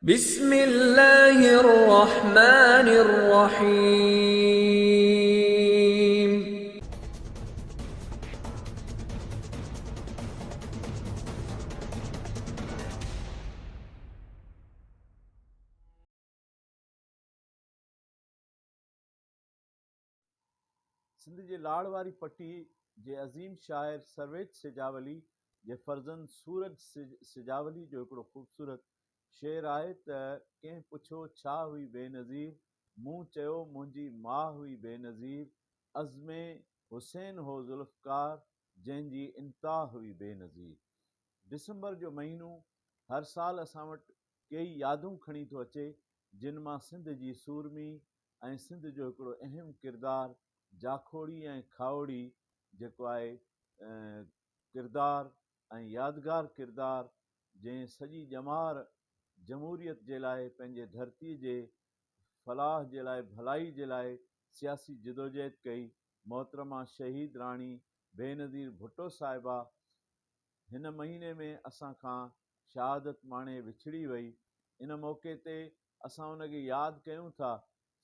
بسم الله الرحمٰن الرحيم. سنڌ جي لاڙ واري پٽي جي عظيم شاعر سرويچ سجاولي جي فرزند سورج سجاولي جو هڪڙو خوبصورت شعر آهي ته ڪنهن پڇيو ڇا هئي بينظير، مون چيو منهنجي ماء هئي بينظير، عزم حسين هو ذوالفقار، جنهن جي انتها هئي بينظير. ڊسمبر جو مهينو هر سال اسان وٽ ڪيئي يادون کڻي ٿو اچي، جن مان سنڌ جي سورمي ۽ سنڌ جو هڪڙو اهم ڪردار جاکوڙي ۽ کاهوڙي جيڪو آهي ڪردار ۽ يادگار ڪردار جنهن سڄي ڄمار جمهوريت جي لاء پنهنجي ڌرتي جي فلاح جي لاء ڀلائي جي لاء سياسي جدوجهد ڪئي محترمه شهيد راڻي بينظير ڀٽو صاحبه هن مهيني ۾ اسان کان شهادت ماڻي وڇڙي وئي ان موقعي تي اسان ان کي ياد ڪيون ٿا،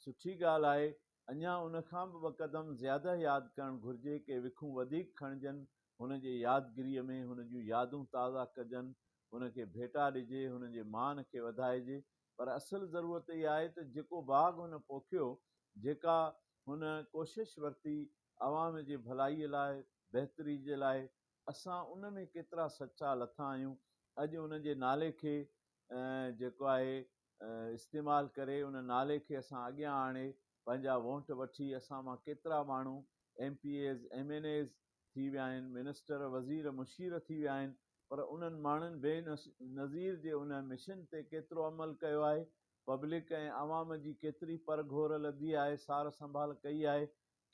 سٺي ڳالهه آهي، اڃا ان کان به ٻه قدم زياده ياد ڪرڻ گهرجي، ڪي وکون وڌيڪ کڻجن، هن جي يادگيريء ۾ هن جون يادون تازا ڪجن، هن کي ڀيٽا ڏجي، هن جي مان کي وڌائجي، پر اصل ضرورت اها آهي ته جيڪو باغ هن پوکيو، جيڪا هن ڪوشش ورتي عوام جي ڀلائيء لاء، بهتري جي لاء، اسان ان ۾ ڪيترا سچا لٿا آهيون، اڄ ان جي نالي کي جيڪو آهي استعمال ڪري ان نالي کي اسان اڳيان آڻي پنهنجا وونٽ وٺي اسان مان ڪيترا ماڻهو M P As M N As ٿي ويا آهن منسٽر وزير مشير ٿي ويا آهن پر انهن ماڻهن بي نظير جي ان مشن تي ڪيترو عمل ڪيو آهي پبلڪ ۽ عوام جي ڪيتري پرگهور لڌي آهي سار سنڀال ڪئي آهي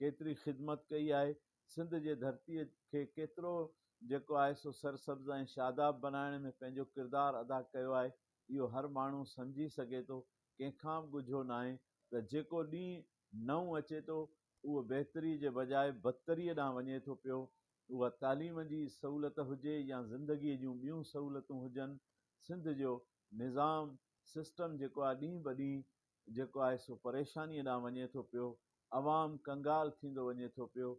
ڪيتري خدمت ڪئي آهي سنڌ جي ڌرتيء کي ڪيترو جيڪو آهي سو سرسبز ۽ شاداب بنائڻ ۾ پنهنجو ڪردار ادا ڪيو آهي، اهو هر ماڻهو سمجهي سگهي ٿو، ڪنهن کان به ڳجهو ناهي ته جيڪو ڏينهن نئون اچي ٿو اهو بهتري جي بجاء بدتريء ڏانهن وڃي ٿو پيو، اها تعليم جي سهولت هجي يا زندگيء جون ٻيون سهولتون هجن، سنڌ جو نظام، سسٽم جيڪو آهي ڏينهن به ڏينهن جيڪو آهي سو پريشانيء ڏانهن وڃي ٿو پيو، عوام ڪنگال ٿيندو وڃي ٿو پيو،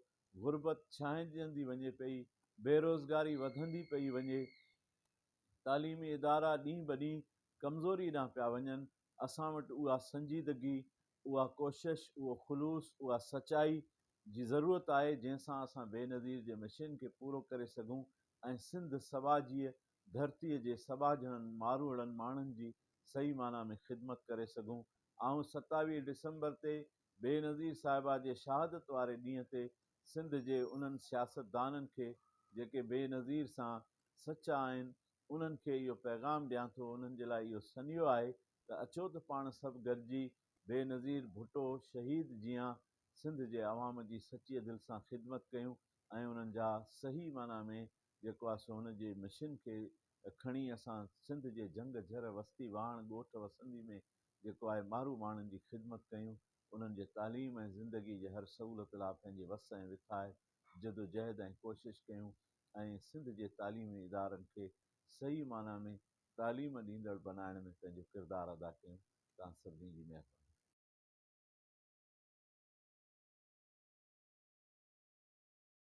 غربت ڇانئجندي وڃي پئي، بيروزگاري وڌندي پئي وڃي، تعليمي ادارا ڏينهن به ڏينهن ڪمزوري ڏانهن پيا وڃن، اسان وٽ اها سنجيدگي، اها ڪوشش، اهو خلوص، اها سچائي جي ضرورت آهي، جنهن سان اسان بينظير جي مشن کي پورو ڪري سگهون ۽ سنڌ سٻاجهيء ڌرتيء جي سٻاجهڙن ماروئڙن ماڻهن جي صحيح معنيٰ ۾ خدمت ڪري سگهون. آئون 27 ڊسمبر تي بينظير صاحبه جي شهادت واري ڏينهن تي سنڌ جي انهن سياستدانن کي جيڪي بينظير سان سچا آهن انهن کي اهو پيغام ڏيان ٿو انهن جي لاء اهو سنيهو آهي ته اچو ته پاڻ سڀ گڏجي بينظير ڀٽو شهيد جيان سنڌ جي عوام جي سچيء دل سان خدمت ڪيون ۽ انهن جا صحيح معنيٰ ۾ جيڪو آهي سو هن جي مشن کي کڻي اسان سنڌ جي جهنگ جهر وستي واهڻ ڳوٺ وسندي ۾ جيڪو آهي مارو ماڻهن جي خدمت ڪيون انهن جي تعليم ۽ زندگي جي هر سهولت لاء پنهنجي وس ۽ وٿاء جدوجهد ۽ ڪوشش ڪيون ۽ سنڌ جي تعليمي ادارن کي صحيح معنيٰ ۾ تعليم ڏيندڙ بنائڻ ۾ پنهنجو ڪردار ادا ڪيون توهان سڀني جي مهرباني.